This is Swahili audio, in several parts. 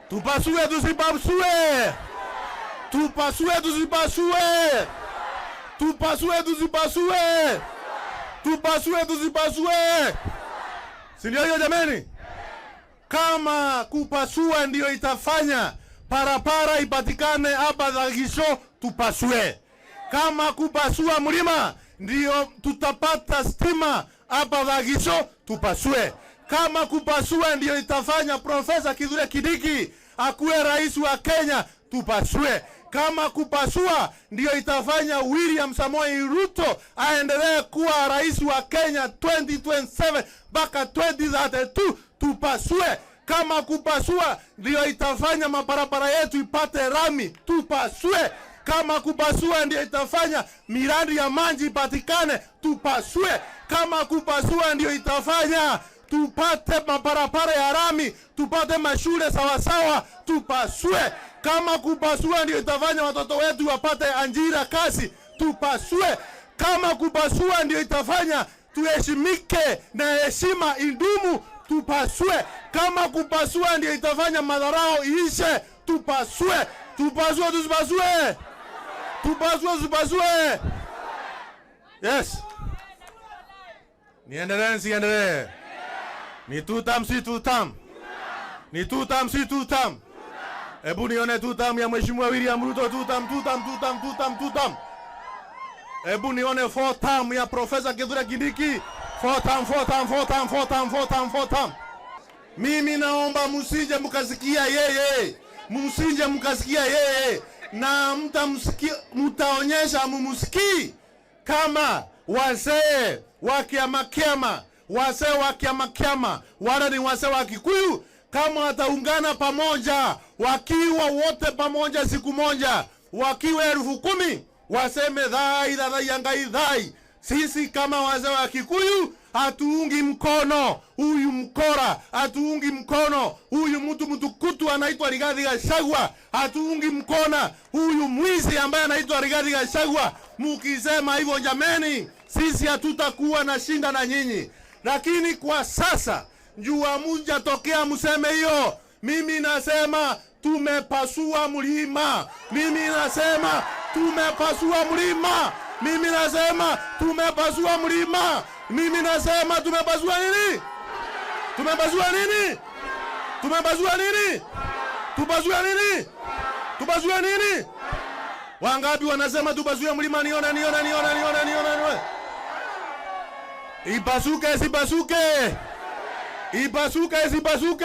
Tupasue tusipasue? Tupasue tusipasue? Tupasue tusipasue? Tupasue tusipasue? Si ndio hiyo jameni? Kama kupasua ndiyo itafanya parapara ipatikane hapa Dhagisho, tupasue. Kama kupasua mlima ndiyo tutapata stima hapa Dhagisho, tupasue. Kama kupasua ndiyo itafanya Profesa Kithure Kindiki akuwe rais wa Kenya, tupasue. Kama kupasua ndiyo itafanya William Samoei Ruto aendelee kuwa rais wa Kenya 2027 mpaka 2032, tupasue. Kama kupasua ndiyo itafanya mabarabara yetu ipate rami, tupasue. Kama kupasua ndiyo itafanya miradi ya maji ipatikane, tupasue. Kama kupasua ndiyo itafanya tupate mabarabara ya rami, tupate mashule sawasawa, tupasue. Kama kupasua ndio itafanya watoto wetu wapate ajira kazi, tupasue. Kama kupasua ndio itafanya tuheshimike na heshima idumu, tupasue. Kama kupasua ndio itafanya madharau iishe, tupasue. Tupasue, tusipasue? Tupasue, tusipasue? Yes. Niendelee nisiendelee? Ni tutam si tutam? Ni tutam si tutam? Hebu nione tutam ya Mheshimiwa William Ruto, tutam, tutam, tutam, tutam, tutam. Hebu nione four term ya Profesa Kithure Kindiki. Four term, four term, four term, four term, four term, four term. Mimi naomba msije mkasikia yeye, msije mkasikia yeye na mtamsikia, mtaonyesha mumsikii kama wazee wa kiama, wazee wa kiama, wala ni wazee wa Kikuyu, kama wataungana pamoja, wakiwa wote pamoja siku moja, wakiwa 10,000, waseme dhai dhai ngai dhai. Sisi kama wazee wa Kikuyu hatuungi mkono huyu mkora, hatuungi mkono huyu mtu mtukutu anaitwa Rigathi Gachagua, hatuungi mkono huyu mwizi ambaye anaitwa Rigathi Gachagua. Mukisema hivyo, jameni, sisi hatutakuwa na shinda na nyinyi, lakini kwa sasa jua muja tokea mseme hiyo, mimi nasema tumepasua mlima. Mimi nasema tumepasua mlima. Mimi nasema tumepasua mlima. Mimi nasema tumepasua nini? Tumepasua nini? Tumepasua nini? Tupasua nini? Tupasua nini? Wangapi wanasema tupasue mlima? Nione, nione, nione, nione, nione, nione. Ipasuke, isipasuke? Ipasuke, isipasuke?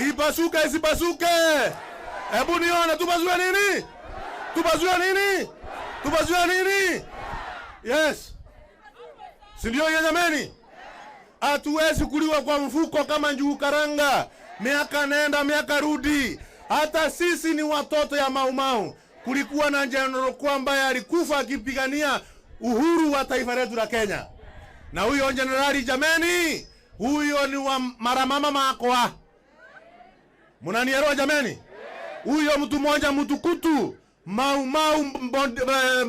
Ipasuke, isipasuke? Hebu nione, tupasue nini? Tupasue nini? Tupasue nini? Yes. Si ndio hiyo jameni? Hatuwezi kuliwa kwa mfuko kama njugu karanga, miaka nenda miaka rudi. Hata sisi ni watoto ya Maumau. Kulikuwa na General Kwa ambaye alikufa akipigania uhuru wa taifa letu la Kenya, na huyo jenerali jameni, huyo ni wa maramama makoa. Munanielewa jameni? Huyo mtu mmoja mtukutu Maumau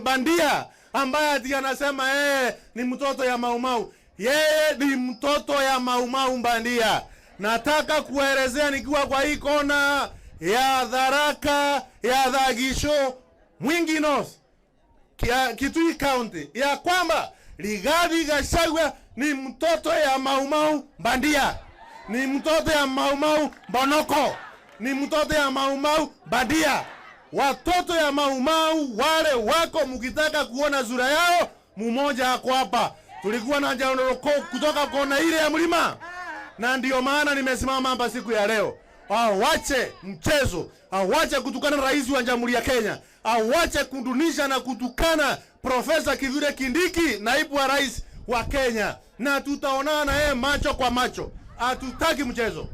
bandia ambaye ati anasema yeye ni mtoto ya Maumau. Yeye ni mtoto ya Maumau bandia. Nataka kuelezea nikiwa kwa hii kona ya Tharaka ya Dhagisho Mwingi North Kitui County ya kwamba Rigathi Gachagua ni mtoto ya Maumau bandia, ni mtoto ya Maumau Mbonoko, ni mtoto ya Maumau bandia. Watoto ya Maumau wale wako, mkitaka kuona sura yao, mumoja ako hapa. Tulikuwa na General kutoka kona ile ya mlima, na ndio maana nimesimama hapa siku ya leo. Awache mchezo, awache kutukana rais wa Jamhuri ya Kenya, awache kudunisha na kutukana Profesa Kithure Kindiki, naibu wa rais wa Kenya, na tutaonana na yeye macho kwa macho. Hatutaki mchezo.